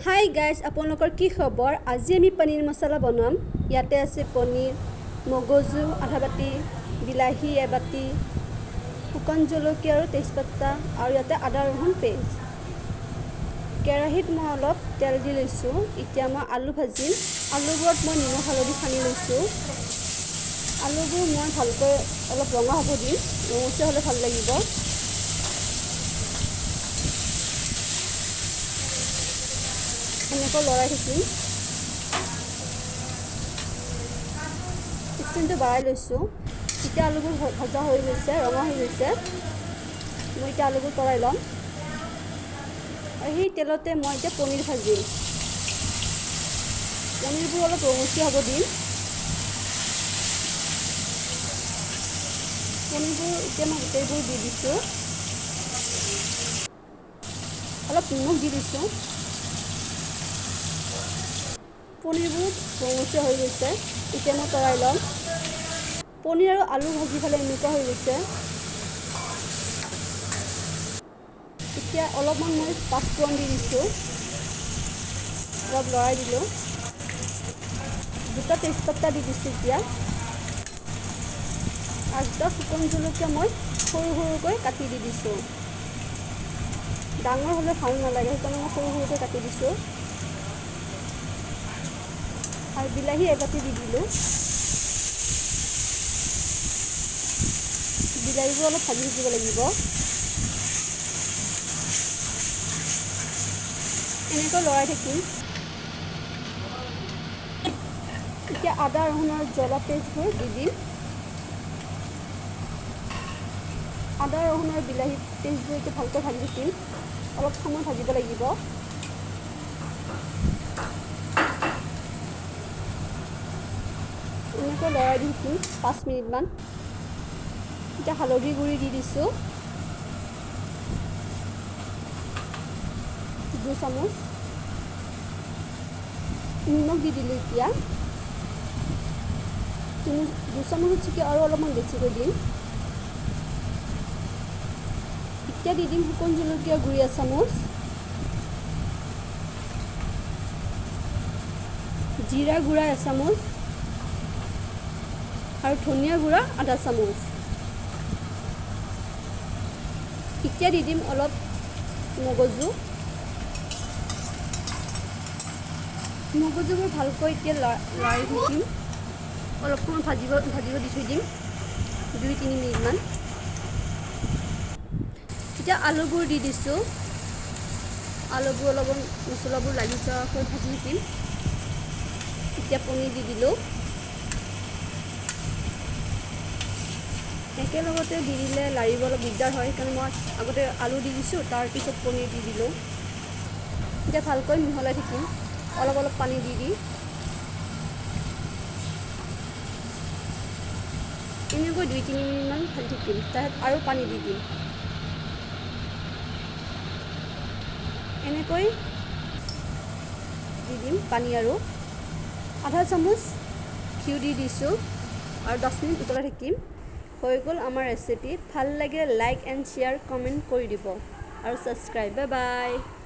Hi guys, আপোনালোকৰ কি খবৰ? আজি আমি পনীৰ মছলা বনাম। ইয়াতে আছে পনীৰ, মগজু আধা বাতি, বিলাহী এবাতি, শুকান জলকীয়া আৰু তেজপাতা, আৰু ইয়াতে আদা ৰহুন পেষ্ট। কেৰাহীত মই অলপ তেল দি লৈছোঁ। এতিয়া মই আলু ভাজিম। আলুবোৰত মই নিমখ হালধি সানি লৈছোঁ। আলুবোৰ মই ভালকৈ অলপ ৰঙা হ'ব দিম, ৰঙচুৱা হ'লে ভাল লাগিব। এনেকৈ লৰাই থাকিম। ষ্টেণ্ডটো বঢ়াই লৈছোঁ। এতিয়া আলুবোৰ ভজা হৈ গৈছে, ৰঙা হৈ গৈছে। মই এতিয়া আলুবোৰ তৰাই ল'ম আৰু সেই তেলতে মই এতিয়া পনীৰ ভাজিম। পনীৰবোৰ অলপ ৰঙচুৱা হ'ব দিম। পনীৰবোৰ এতিয়া মই গোটেইবোৰ দি দিছোঁ। অলপ নিমখ দি দিছোঁ। পনীৰবোৰ ৰঙচুৱা হৈ গৈছে, এতিয়া মই তৰাই ল'ম। পনীৰ আৰু আলু ভাজি পেলাই এনেকুৱা হৈ গৈছে। এতিয়া অলপমান মই পাঁচফোৰণ দি দিছোঁ, অলপ লৰাই দিলোঁ। দুটা তেজপাতা দি দিছোঁ এতিয়া, আৰু দুটা শুকান জলকীয়া মই সৰু সৰুকৈ কাটি দি দিছোঁ। ডাঙৰ হ'লে ভাল নালাগে, সেইকাৰণে মই সৰু সৰুকৈ কাটি দিছোঁ। আৰু বিলাহী এবাতি দি দিলোঁ। বিলাহীবোৰ অলপ ভাজি থাকিব লাগিব। এনেকৈ লৰাই থাকিম। এতিয়া আদা ৰহুনৰ জ্বলা পেষ্টবোৰ দি দিম। আদা ৰহুনৰ বিলাহী পেষ্টবোৰ এতিয়া ভালকৈ ভাজি থাকিম। অলপ সময় ভাজিব লাগিব। এনেকৈ লৰাই দি থাকিম 5 মিনিটমান। এতিয়া হালধি গুড়ি দি দিছোঁ 2 চামুচ। নিমখ দি দিলোঁ এতিয়া 2 চামুচ আৰু অলপমান বেছিকৈ দিম। এতিয়া দি দিম শুকান জলকীয়া গুড়ি 1 চামুচ, জিৰা গুড়া 1 চামুচ আৰু ধনিয়া গুড়া আধা চামুচ। এতিয়া দি দিম অলপ মগজু। মগজুবোৰ ভালকৈ এতিয়া লৰাই থাকিম। অলপ সময় ভাজিব দি থৈ দিম 2-3 মিনিটমান। এতিয়া আলুবোৰ দি দিছোঁ। আলুবোৰ অলপ মছলাবোৰ লাগি যোৱাকৈ ভাজি থাকিম। এতিয়া পনীৰ দি দিলোঁ। একেলগতে দি দিলে লাৰিব অলপ দিগদাৰ হয়, সেইকাৰণে মই আগতে আলু দি দিছোঁ, তাৰপিছত পনীৰ দি দিলোঁ। এতিয়া ভালকৈ মিহলাই থাকিম, অলপ অলপ পানী দি দি। এনেকৈ 2-3 মিনিটমান ভাজি থাকিম। তাৰপিছত আৰু পানী দি দিম। এনেকৈ দি দিম পানী আৰু আধা চামুচ ঘিউ দি দিছোঁ আৰু 10 মিনিট উতলাই থাকিম। হৈ গ'ল আমাৰ ৰেচিপি। ভাল লাগে লাইক এণ্ড শ্বেয়াৰ কমেণ্ট কৰি দিব আৰু ছাবস্ক্ৰাইব। Bye bye.